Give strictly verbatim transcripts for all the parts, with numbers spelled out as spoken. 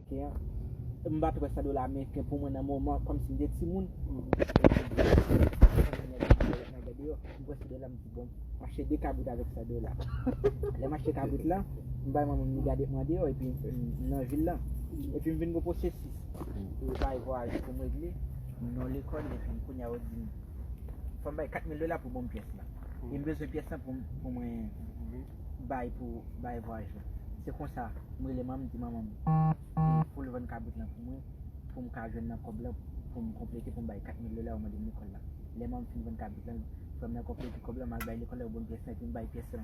Ameriken an. M pa t wè san dola ameriken pou mwen nan moman, kòmsi m te timoun. Nan gade yo, m pran san dola, m di, bon, m achte de kabrit avèk san dola. Lè m achte kabrit la, m bay manman m li gade m andeyò, epi m nan vil la. Epi m vin gen pwosesis pou bay vwayaje pou m regle, m nan lekòl, epi kounye a yo di m, fò m bay kat mil dola pou ban m pyès la. E m bezwen pyès la pou, pou mwen bay, pou bay vwayaj la. Se konsa, m rele manman m, m di manman m, e pou l vann kabrit lan pou mwen, pou m ka jwenn nan kòb lan, pou m konplete, pou m bay kat mil dola yo mande m lekòl la. Lè manman m fin vann kabrit lan, frè m nan konplete kòb lan, m al bay lekòl la, yo ban m pyès lan, epi m bay pyès lan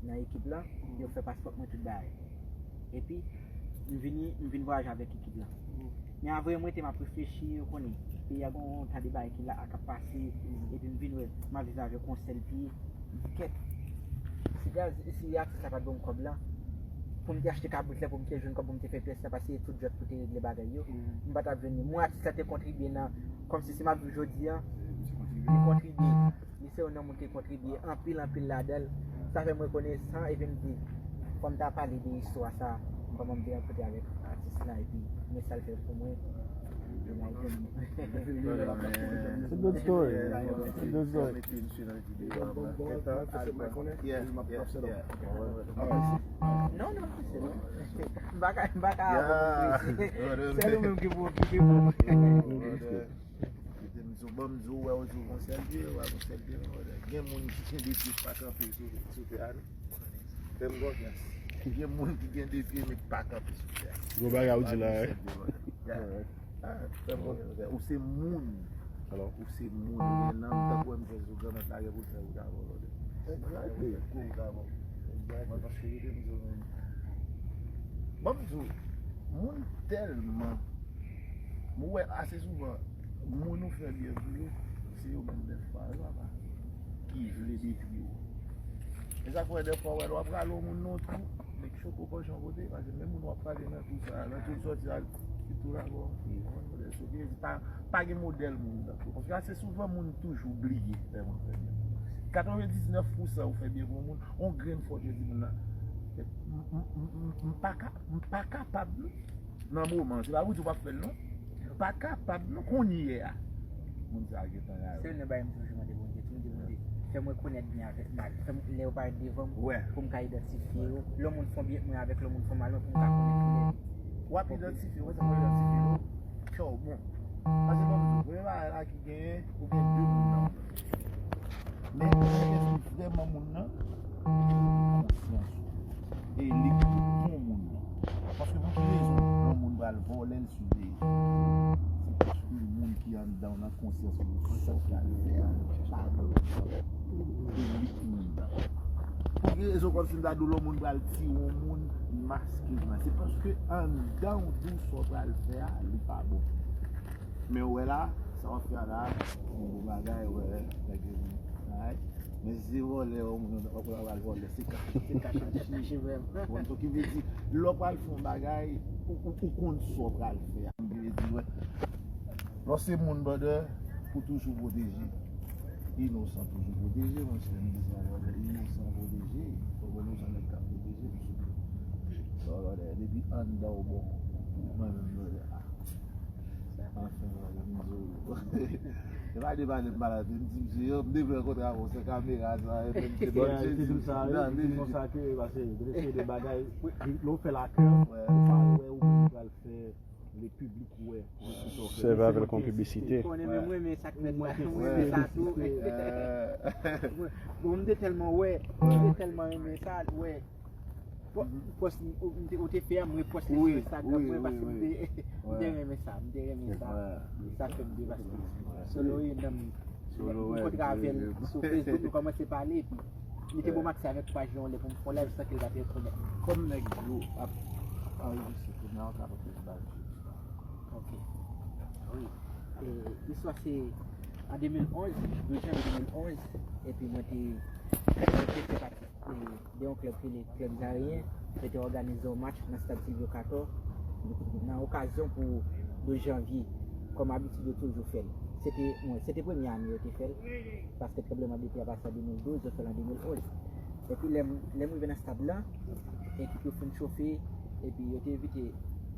nan ekip lan, yo fè paspò mwen, tout bagay. Epi, m vini, m vin vwayaje avèk ekip lan. Men avre m rete, m ap reflechi, ou konnen, peyi a gen yon ta de bagay ki la, k ap pase, epi m vin wè, m ap viv avèk yon sèl pye, m di kèt. Si gaz, si atis la pa t ban m kòb la, pou m te achte kabrit la, pou m te jwenn kòb, pou m te fè pyès la, paske tout jwèt pou te regle bagay yo, m pa t ap jwenn li. Mwen, atis la te kontribye nan, kòmsi si m ap viv jodi a, li kontribye. Li se youn nan moun ki kontribye anpil, anpil ladan l. Sa fè m rekonesan, epi m di, fò m ta pale de istwa sa, kòman m te rankontre avèk atis la, epi men sa l fè pou mwen. It's a good story. It's a good story. Non, non, se non. M pa ka, m pa ka akonpli. Sèl ou menm ki pou okipe pou mwen. Mete m di w, ban m di w, ou wè, ou di w gon sèl pye, ou wè gon sèl pye, non, brother. Gen moun ki gen de pye pa kanpe sou, sou tè a, non. Fè m konfyans. Gen moun ki gen de pye, men pa kanpe sou tè a. Gwo bagay ou di la, wi. Ah, fè m konfyans, brother. Ou se moun. Ou se moun. Ou gen nanm, tankou wè m fè sou granmèt la, gen pou l fè ou dabò, brother. Exactly. Ou dabò. Exactly. Mwen, paske rete m di w, men. Ban m di w, moun tèlman, mwen wè ase souvan, moun ou fè byen pou yo, se yo menm dèfwa yo, papa, ki vle detwi w. E sa k fè dèfwa, wè, lè w ap rale yon moun nan yon twou, make sure ke w panche yon kote, paske menm moun w ap rale nan twou sa, nan twou l sòti a, li tou la, bon, li konn modèl sou pye, pa, pa gen modèl moun nan twou. Paske ase souvan, moun toujou bliye lè moun fè byen. Katrevendiznèf pousan ou fè byen pou yon moun, yon grenn fòt yo di moun nan. M, m, m, m, m pa ka, m pa kapab, non. Nan moman, se pa pou di w p ap fè l, non. M pa kapab, non, kounye a. Moun sa a gentan la. Se youn nan bagay m toujou mande Bondye tou, m di, Bondye, fè m rekonèt byen avèk mal. Fè m, lè yo parèt devan m, pou m ka idantifye yo. Lè yon moun fè yon byen mwen avèk, lè yon moun fè yon mal mwen, pou m ka konnen koulè li. W ap idantifye, wè sa w idantifye yo. Kè w bon. Paske ban m di w, premye bagay la ki genyen, ou gen de moun nan ou. Men, èske se vrèman moun nan? Konsyans ou. E li ki bon moun nan. Paske pou ki rezon yon moun pral vòlè l siveye? Se paske moun ki anndan w nan konsyans ou, sa w pral fè a, li pa bon. E li ki anndan. Pou ki rezon kòmsi m ta di w lè yon moun pral tiye yon moun, maske l nan? Se paske anndan w di w sa w pral fè a, li pa bon. Men w wè la, sa w ap fè a la, se yon bon bagay, wè, nèg yo di, alright. Men si se vòlè, w ap pral vòlè, se kach, se kach ap chèche vrèman. Bon, donk, ki vle di, lè w pral fè yon bagay, ou, ou, ou konn sa w pral fè a. Ki vle di, wè, lè w se moun, brother, ou toujou pwoteje. Inosan toujou pwoteje, monchè, m di sa, brother, inosan pwoteje. Fò inosan nèg k ap pwoteje, monchè. Brother, depi anndan w bon, mwen menm, brother, ah. Anfen, brother, m di w. E pa de pale m malad, m di misye, yo, m te vle rankontre avè w, se kamera sa, e menm se bòn Jezi. Li te di m sa, wi, li te di m konsa ke, paske, se de bagay, lè w fè l a kè, ou pa wè ou menm pral fè le piblik wè. Sèvi avè l kon piblisite. Konnen menm mwen renmen sa k fèt la, mwen renmen sa tou. Bon, m te tèlman wè, m te tèlman renmen sa, wè. Pòs, ou te, ou te fè a, m repòs li sou Instagram mwen, paske m te, m te renmen sa, m te renmen sa. Sa fè m devaste. Solo e nan m kontre avè l sou Facebook, nou kòmanse pale, epi li te ban m aksè avèk paj lan lè pou m fè yon live san ke l pa te rekonèt mwen. Kòm nèg yo ap, ap anrejistre kounye a, w kapab jis ba yo. Ok. Wi. E, istwa se an de mil onz, douz janvye de mil onz, epi mwen te, mwen te fè pati e, de yon klèb ki rele Klèb Zareyen, yo te òganize yon match nan stad Sylvio Cator, nan okazyon pou douz janvye, kòm abitid yo toujou fè l. Se te, mwen, se te premye ane yo te fè l, paske klèb Lèmòb de Pyè pase an de mil douz, yo fè l an de mil onz. Epi lè m, lè m rive nan stad lan, ekip yo fin chofe, epi yo te envite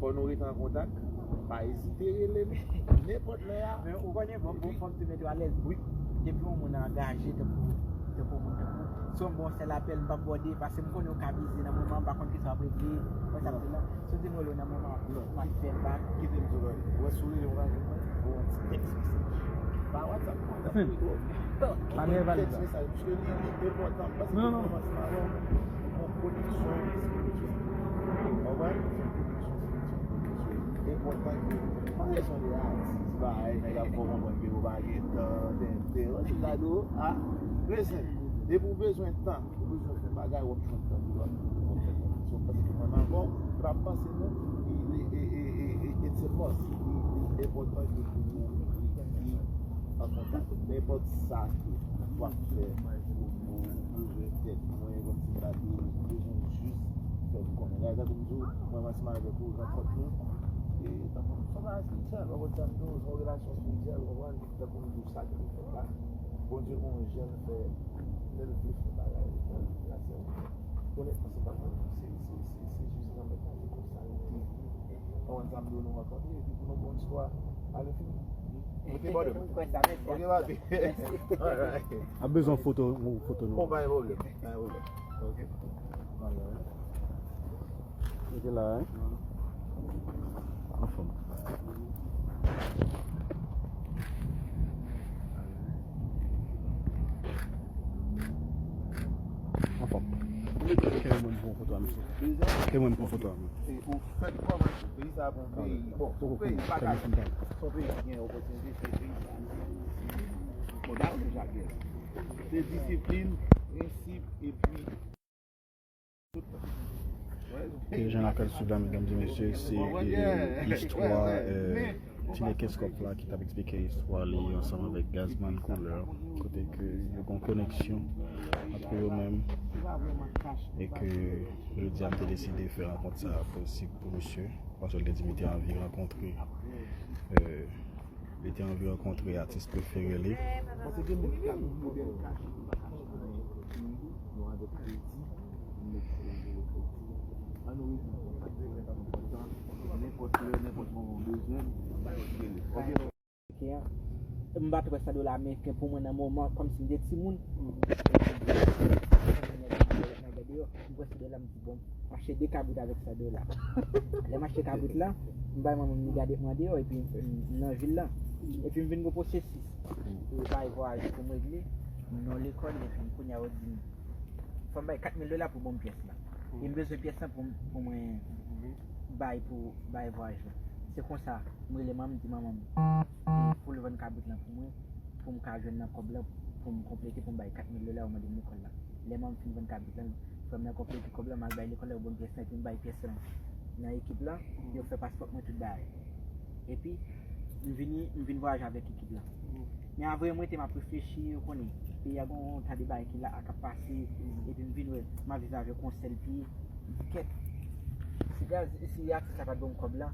Fò nou rete an kontak. Pa ezite rele m nenpòt lè a. Men ou konnen, bon, bon, Epi- fòm te mete w alèz. Wi. Depi yon moun angaje, tankou, tankou moun, tankou. Si yon bon sèl apèl, m p ap bòde, paske m konnen w ka bize nan moman, m pa konn kisa w ap regle, wè sa m di la. Si w di m rele w nan moman, Non. m ap fè l bak. Kite m di w, wè, si w rele m, ou ka jwenn mwen, ou yon ti tèks. Pa WhatsApp, WhatsApp, Hmm. wi, bro. Pa gen valè Tèks sa. mesaj, paske li, li enpòtan, paske Non, li non. kòmanse maron, yon koneksyon, yon koneksyon. Ou konprann? Se yon koneksyon, koneksyon, koneksyon. Enpòtan ke, pa kesyon de atis, bay, nèg ap fè w konprann ke ou pa gen tan, tenten. Ou di gade, ah, listen, depi ou bezwen tan, ou bezwen fè bagay, w ap jwenn tan pou w ap fè tan. So, paske mwen, m avè w, m ap panse nou, e, e, e, e, e, it's a must. Li, li enpòtan ke pou nou, li, li an kontak. Nenpòt sa ke w ap fè, ou, ou bezwen tèt mwen, kòmsi m pa te bezwen jis fè m konnen. Gade, tankou m di w, mwen, m ansanm avèk ou, nan kont nou. E, tankou, se yon bagay espirityèl, w konprann sa m di w, se yon relasyon espirityèl, w konprann? Tankou m di w sa ke nou fè la. Bondye, yon jèn fè L vle fè bagay nan relasyon. Onètman, se pa mwen, se, se, se, se jis Granmèt la, se konsa l te vle. Konprann sa m di w, nou rankontre, epi pou nou bon istwa, ale fini. Ok, brother. Mwen kwè sa, mèsi. Ok, papi. Alright. A bezwen foto, yon foto nou. Bon, pa gen pwoblèm, pa gen pwoblèm. Ok. Alright. Mete la, hein? Anfòm. Anfòm. Kè mwen pran foto a, mesye. Kè mwen pran foto a, mwen. E ou fèt kòman peyi sa bon peyi. Bon, se yon peyi pa ka. Se yon peyi ki gen opòtinite, se yon peyi sa. Bon, da ou deja gen. Se disiplin, prensip, epi Ke jan n ap pral swiv la, medam e mesye, se, e, istwa, e, Ti Nèg Eskòp la ki t ap eksplike istwa li ansanm avèk Gazman Couleur, kote ke yo gen yon koneksyon ant yo menm, e ke jodi a m te deside fè rankont sa posib pou misye, paske l te di m li te anvi rankontre, e, Li te anvi rankontre atis prefere li. Paske gen moun ki ka gen yon modèl kache, ki pa kache anyen, ki nou avèk kredi, nou met kredi, nou kredi. Ann nou rete an kontak, nou rete an kontak, nenpòt lè, nenpòt moman w bezwen m, rele. Ok? M pa t wè Sadola Ameriken pou mwen nan moman, kòmsi m te timoun. Nan gade yo, m pran Sadola, m di, bon, m achte de kabrit avèk Sadola. Lè m achte kabrit la, m bay manman m li gade m andeyò, epi m nan vil la. Epi m vin gen pwosesis pou bay vwayaje pou m regle, m nan lekòl, epi kounye a yo di m, fò m bay kat mil dola pou bon pyès la. E m bezwen pyès la pou, pou mwen bay pou bay vwayaj la. Se konsa, m rele manman m, m di manman m, e pou l vann kabrit lan pou mwen, pou m ka jwenn nan kòb lan, pou m konplete, pou m bay kat mil dola yo mande m lekòl la. Lè manman m fin vann kabrit lan, frè m nan konplete kòb lan, m al bay lekòl la, yo ban m pyès lan, epi m bay pyès lan nan ekip lan, yo fè paspò mwen tout bagay. Epi, m vini, m vin vwayaje avèk ekip lan. Men avre mwen te m ap reflechi, ou konnen, peyi a gen yon ta de bagay ki la, k ap pase, epi m vin wè, m ap viv avèk yon sèl pye, m di kèt. Si gaz, si atis la pa t ban m kòb la,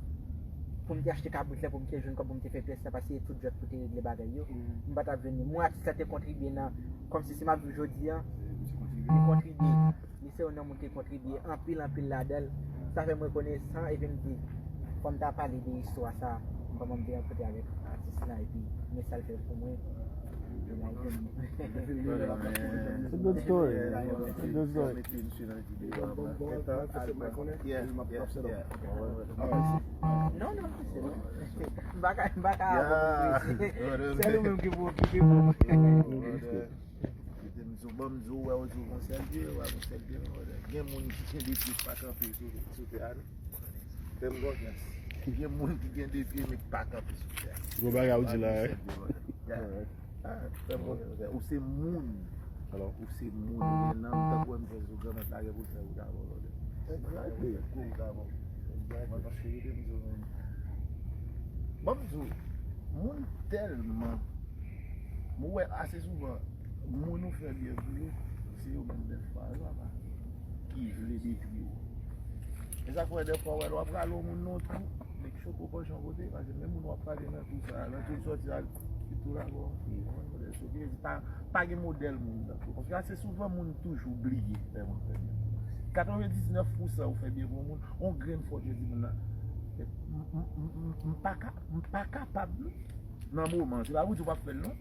pou m te achte kabrit la, pou m te jwenn kòb, pou m te fè pyès la, paske tout djòb pou te regle bagay yo, m pa t ap jwenn li. Mwen, atis la te kontribye nan, kòmsi si m ap viv jodi a, li kontribye. Li se youn nan moun ki kontribye anpil, anpil ladan l. Sa fè m rekonesan, epi m di, fò m ta pale de istwa sa, kòman m te rankontre avèk atis la, epi men sa l fè pou mwen. It's a good story. It's a good story. Yeah, yeah, yeah. Non, non, se non. M pa ka, m pa ka. Sèl ou menm ki pou okipe pou mwen. Kite m di w, ban m di w, wè, ou di w gon sèl pye, wè, gon sèl pye, non, brother. Gen moun ki gen de pye ki pa kanpe sou, sou tè a, non. Fè m konfyans. Gen moun ki gen de pye, men ki pa kanpe sou tè a. Gwo bagay ou di la, wi. Gon sèl pye, brother. Yeah. Ah, fè m konfyans, brother. Ou se moun. Ou se moun. Ou gen nanm, tankou wè m fè sou Granmèt la, gen pou l fè ou dabò, brother. Bagay ou fè kou dabò. Mwen, paske kite m di w, ban m di w, moun tèlman Mwen wè ase souvan, moun ou fè byen pou yo, se yo menm dèfwa yo apa ki vle detwi w. E sa k fè dèfwa w wè lè w ap rale yon moun nan yon twou, make sure ke w panche yon kote, paske menm moun w ap rale nan twou sa a, nan twou l sòti a, li tou la ankò. Ou konprann? Kote so ki pa, pa gen modèl moun tankou w. Paske ase souvan moun toujou bliye lè moun fè byen. Katrevendiznèf pousan ou fè byen pou yon moun, yon grenn fòt yo di moun nan. M, m, m, m, m pa ka, m pa kapab non. Nan moman, se pa pou di w p ap fè l non.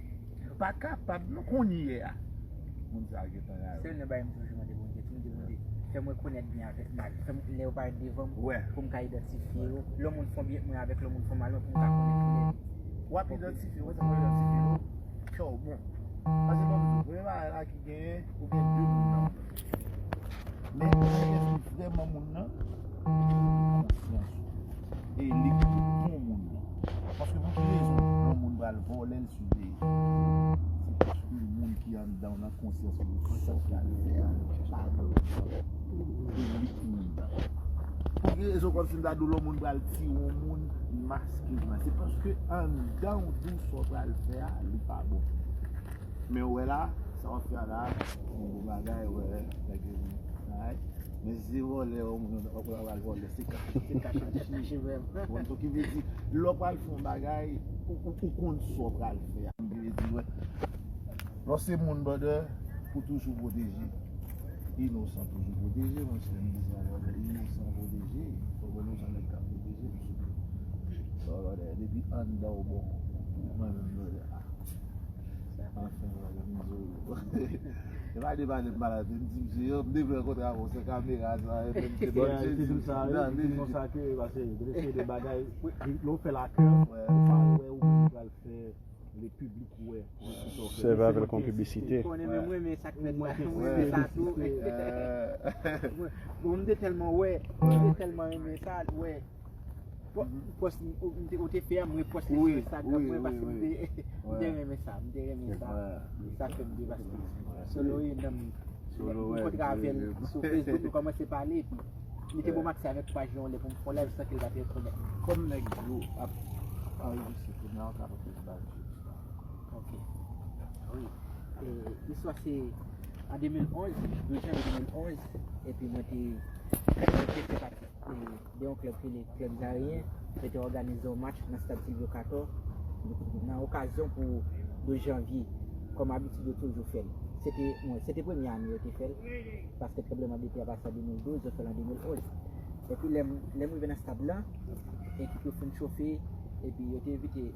Pa kapab non, kounye a. Moun sa a gentan rale. Se youn nan bagay m toujou mande Bondye tou, m di Bondye, fè m rekonèt byen avèk mal. Fè m, lè yo parèt devan m, pou m ka idantifye yo. Lè yon moun fè yon byen mwen avèk, lè yon moun fè yon mal mwen, pou m ka konnen kilè. W ap idantifye, wè sa w idantifye yo, kè w bon. Paske ban m di w, premye bagay la ki genyen, ou gen de moun nan. Men, ou gen vrèman moun nan, konsyans ou. E li ki bon moun nan. Paske pou ki rezon yon moun pral vòlè l sou peyi? Se paske moun ki anndan w nan konsyans ou, sa w pral fè a, pa bon. E li ki moun nan. Pou ki rezon kòmsi m ta di w lè yon moun pral tiye yon moun, li maske l nan? Se paske anndan w di w sa w pral fè a, li pa bon. Men ou wè la, sa w ap fè a la, se yon bon bagay, ou wè, nèg yo di, alright. Men si se vòlè, yon moun w pral vòlè, se kache, se kache, se kache vrèman. Ou konn sa ki vle di, lè w pral fè yon bagay, ou, ou, ou konn sa w pral fè a. Sa ki vle di, wè. Lè w se moun, brother, Ou toujou pwoteje. Inosan toujou pwoteje, paske m di sa, inosan pwoteje. Fò inosan nèg ka pwoteje, paske depi anndan ou bon, mwen menm, mwen, ah. Anfen, mwen menm, m di w. E pa de pale m malad, m di, "Mesye, m te vle rankontre avè w, se kamera sa, e menm te ban jezi." Nan, li di konsa ke, paske gen de bagay, lè w fè l a kè, ou pa wè ou menm pral fè le piblik wè. Se pa avè l kon piblisite. Konnen menm renmen sa k fèt la. Mwen renmen sa tou. Bon, m te tèlman wè, m te tèlman renmen sa, wè. Pòs ou te fè a, mwen pòs li sou Instagram mwen paske m te renmen sa, m te renmen sa. Sa fè m te paske Solo e nan m kontre avè l sou Facebook, nou kòmanse pale, epi li te ban m aksè avèk paj li yon lè pou m fè yon live san ke l pa te rekonèt. Kòm nèg yo ap anrejistre kounye a, w ka plis ba l. Ok. Wi. E, istwa se an de mil onz, douz janvye de mil onz, epi mwen te, mwen te fè pati e, de yon klèb ki rele Klèb Zareyen. Yo te òganize yon match nan stad Sylvio Cator. Nan okazyon pou douz janvye, kòm abitid yo toujou fè l. Se te, bon, se te premye ane yo te fè l. Paske klèb Lèmòg de Pyè a pase an de mil douz, yo fè l an de mil onz. Epi lè m, lè m rive nan stad lan, ekip yo fin chofe, epi yo te envite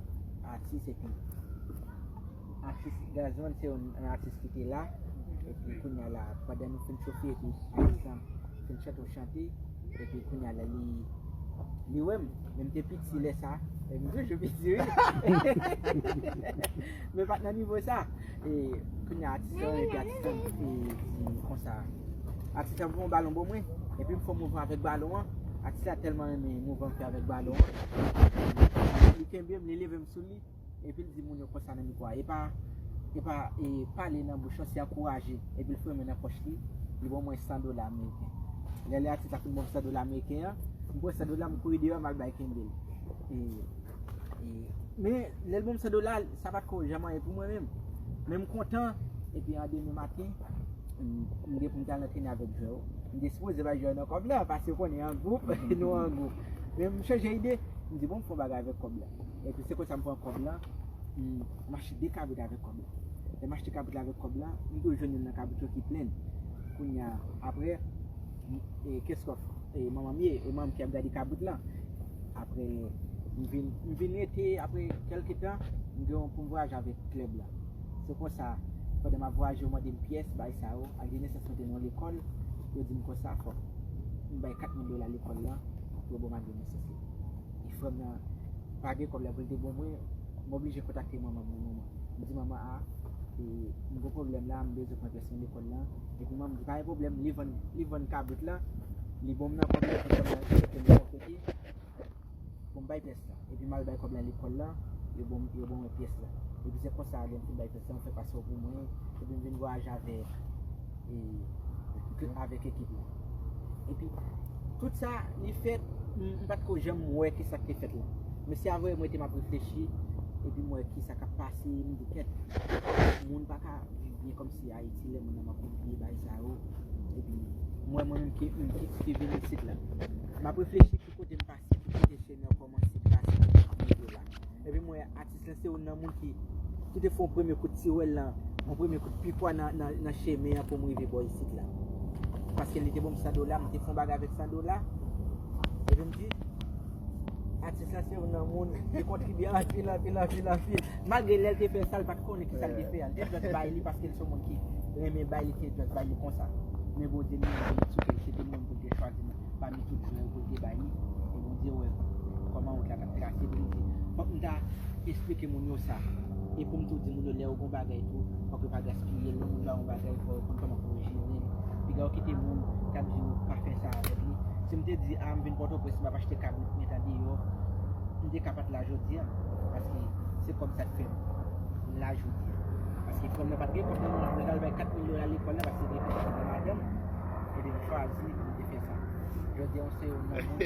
atis, epi atis Gazman se yon atis ki te la. Epi kounye a la, pandan nou fin chofe, epi atis lan fin chante yon chante, epi kounye a la, li, li wè m. Men m te piti lè sa, e m toujou piti, wi. Men pa t nan nivo sa. E kounye a, atis lan, epi atis lan, e, di konsa. Atis lan voye yon balon ban mwen, epi m fè yon mouvman avèk balon an. Atis la tèlman renmen mouvman m fè avèk balon an. Li kenbe m, li leve m sou li. Epi l di moun yo konsa nan mikwo a, e pa, e pa, e pale nan bouch lan, se ankouraje. Epi l foure men nan pòch li, li ban mwen san dola ameriken. Lè, lè atis la fin ban m san dola ameriken an, m pran san dola, m kouri deyò, m al bay Kendel. E, e, men, lè l ban m san dola, sa pa t ko janm anyen pou mwen menm. Men m kontan, epi an demen maten, m, m gen pou m t al antrene avèk jwè yo. M te sipoze bay jwè yo nan kòb la, paske w konnen an gwoup, nou an gwoup. Men m chanje ide, m di, "Bon, m fè yon bagay avèk kòb la." Epi se konsa m pran kòb la, m, m achte de kabrit avèk kòb la. Lè m achte kabrit la avèk kòb la, m toujou jwenn youn nan kabrit yo ki plenn. Kounye a, apre, m, e, Kenskòf, e, manman m ye, e manman m ki ap gade kabrit la. Apre, m vin, m vin rete, apre kèlke tan, m gen yon pou m vwayaje avèk klèb la. Se konsa, pandan m ap vwayaje, yo mande m pyès, bagay sa yo, ak de nesans mwen te nan yon lekòl, yo di m konsa, fòk m bay kat mil dola lekòl la, pou yo ban m ak de nesans li. E frè m nan, pa gen kòb la pou l te ban mwen, m oblije kontakte manman m nan moman. M di manman a, e, m gen pwoblèm la, m bezwen pran pyès mwen lekòl la. Epi manman m di, "Pa gen pwoblèm," li vann, li vann kabrit la, li ban m nan kòb la, epi kòb la, li mete l yon kote pou m bay pyès la. Epi m al bay kòb la lekòl la, yo ban m, yo ban mwen pyès la. Epi se konsa, lè m fin bay pyès la, m fè pase yo pou mwen, epi m vin vwayaje avèk, e, avèk ekip la. Epi, tout sa, li fèt, m, m pa t ko janm wè kisa k te fèt la. Men se avè m rete m ap reflechi, epi m wè kisa k ap pase, m di, "Kèt, moun pa ka viv byen kòmsi Ayiti, lè moun nan ap viv byen, bagay sa yo." Epi, m wè mwen menm ki, ki, ki vin isit la. M ap reflechi ki kote m pase, ki kote chemen an kòmanse trase pou m rive la. Epi m wè atis lan se youn nan moun ki, ki te fè yon premye kout tiwèl lan, yon premye kout pikwa nan, nan, nan chemen an pou m rive bò isit la. Paske li te ban m san dola, m te fè yon bagay avèk san dola. Epi m di, atis lan se youn nan moun ki kontribye anpil, anpil, anpil, anpil. Malgre lè l te fè sa, l pa t konnen kisa l te fè a. L te dwèt bay li paske l se yon moun ki renmen bay, li te dwèt bay li konsa. Men Bondye li menm, li sou kè l, se te mwen pou l te chwazi mwen. Pami tout jwè yo pou l te bay li. E Bondye wè kòman wout la t ap trase pou li di, "Fòk m ta eksplike moun yo sa." E pou m tou di moun yo, lè yo gon bagay tou, fòk yo pa gaspiye l, lè moun ba yon bagay, fò yo konn kòman pou yo jere l. Piga yo kite moun k ap di yo pa fè sa avèk li. Si m te di, "A, m vin Pòtoprens, m ap achte kabrit, m gentan deyò," m te ka pa t la jodi a. Paske se kòb sa k fè m la jodi a. Paske frè m nan pa t gen kòb nan men l, mwen t al bay kat mil dola lekòl la, paske li te gen pwoblèm nan madanm, epi m chwazi pou m te fè sa. Jodi a, se yon nan moun,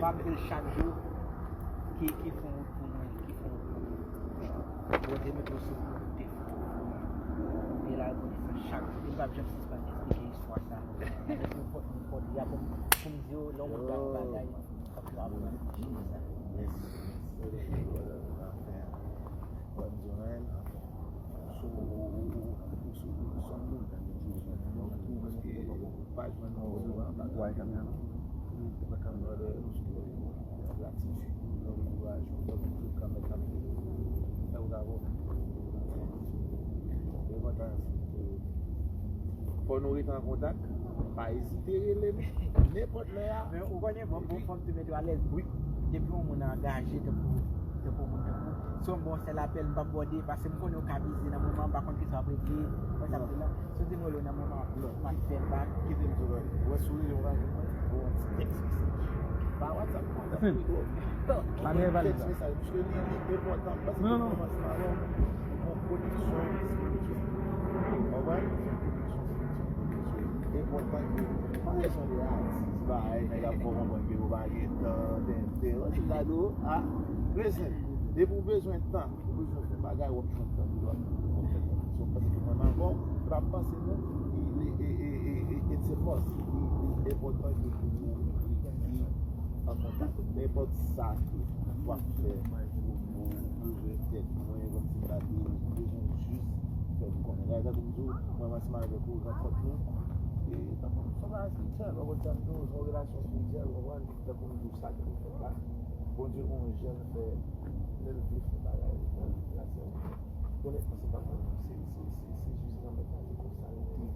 m ap di l chak jou, ki, ki fè yon wout pou mwen, ki fè yon wout pou mwen. Bondye mete w sou wout pou te fè yon wout pou mwen. Mwen la rekonesan chak jou. E m p ap janm sispann eksplike istwa sa. Avèk nenpòt, nenpòt, y a pou m, pou m di yo, lè yon moun ba yon bagay, fòk yo aprann chire sa. Yes. Yes. Bonne journée. So, ou, ou, ou, ou Sou, sou moun, sou moun, paske pa jwenn moun, pa jwenn moun, pa jwenn moun, fè w travay. Fò nou rete an kontak, pa ezite rele m, nenpòt lè a. Men ou konnen, bon, bon, fò m te mete w alèz, wi. Depi yon moun angaje, tankou, tankou moun, tankou, si w bon sèl apèl, m p ap bòde, paske m konnen w ka bize nan moman, m pa konn kisa w ap regle, wè sa m di la. Si w di m rele w nan moman, m ap fè l bak. Kite m di w, wè, si w rele m, w ap jwenn mwen, ou yon ti tèks mesaj. Pa WhatsApp, non, sa fini twò. Pa gen valè. Tèks mesaj, paske li, li enpòtan, paske non, non, kòmansman, bon, koneksyon espirityèl. Ou konprann? Enpòtan ke, pa rezon de atis, bay, nèg ap fè w konprann ke ou pa gen tan, tenten. Ou di gade w, a, listen, depi w bezwen tan, ou bezwen fè bagay, w ap jwenn tan pou w ap fè tan. So, paske mwen ankò, m ap panse non, li, li, e, e, e, e, it's a must. Li, li enpòtan ke pou nou rete an kontak. Nenpòt sa ke w ap fè, ou, ou, ou bezwen tèt mwen, kòmsi m ta di, ou bezwen jis fè m konnen. Gade, tankou m di w, mwen, m ansanm avèk ou, rankontre nou. E, tankou, se yon bagay espirityèl, ou konprann sa m di w, se yon relasyon espirityèl, ou konprann? Tankou m di w sa ki te fèt la, Bondye gon jèn fè, lè l vle fè bagay, nan relasyon. Onètman, se pa mwen, se, se, se, se jis granmèt la, se konsa l te vle.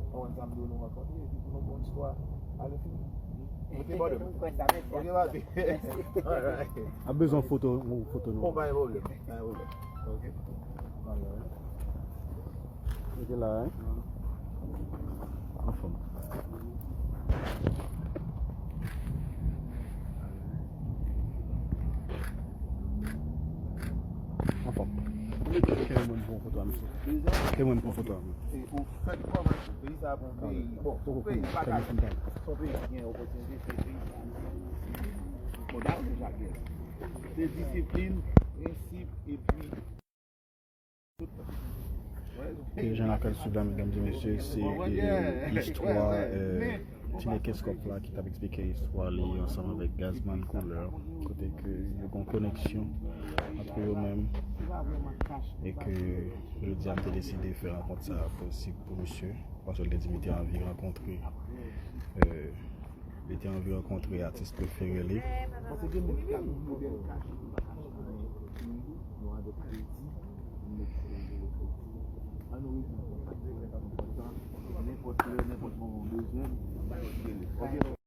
Ou konprann sa m di w, nou rankontre, epi pou nou bon istwa, ale fini. Ou te bòde m. Ok, papi. Alright. A bezwen foto, yon foto nou. Bon, pa gen pwoblèm, pa gen pwoblèm. Ok. Alright. Rete la, hein? Anfòm. Anfòm. Kenbe mwen pou yon foto a misye. Kenbe mwen pou yon foto a misye. Ou fèt kòman peyi sa bon peyi. Bon, peyi pa ka. Se yon peyi ki gen opòtinite, se peyi sa. Bon, dakò, Jacques. Se disiplin, prensip, epi Ok, jan n ap fè l swiv la, medam e mesye, se, e, istwa, e, ti lekeskòp la ki t ap eksplike istwa li ansanm avèk Gazman Couleur, kote ke yo gen yon koneksyon ant yo menm, e ke jodi a m te deside fè rankont sa posib pou misye, paske l te di m li te anvi rankontre, e, Li te anvi rankontre atis prefere li. Paske gen moun ki ka gen yon modèl kache, ki pa kache nan yon avèk kredi, yon kredi. Ann nou rete an kontak, nenpòt lè, nenpòt moman w bezwen m, rele. Ok?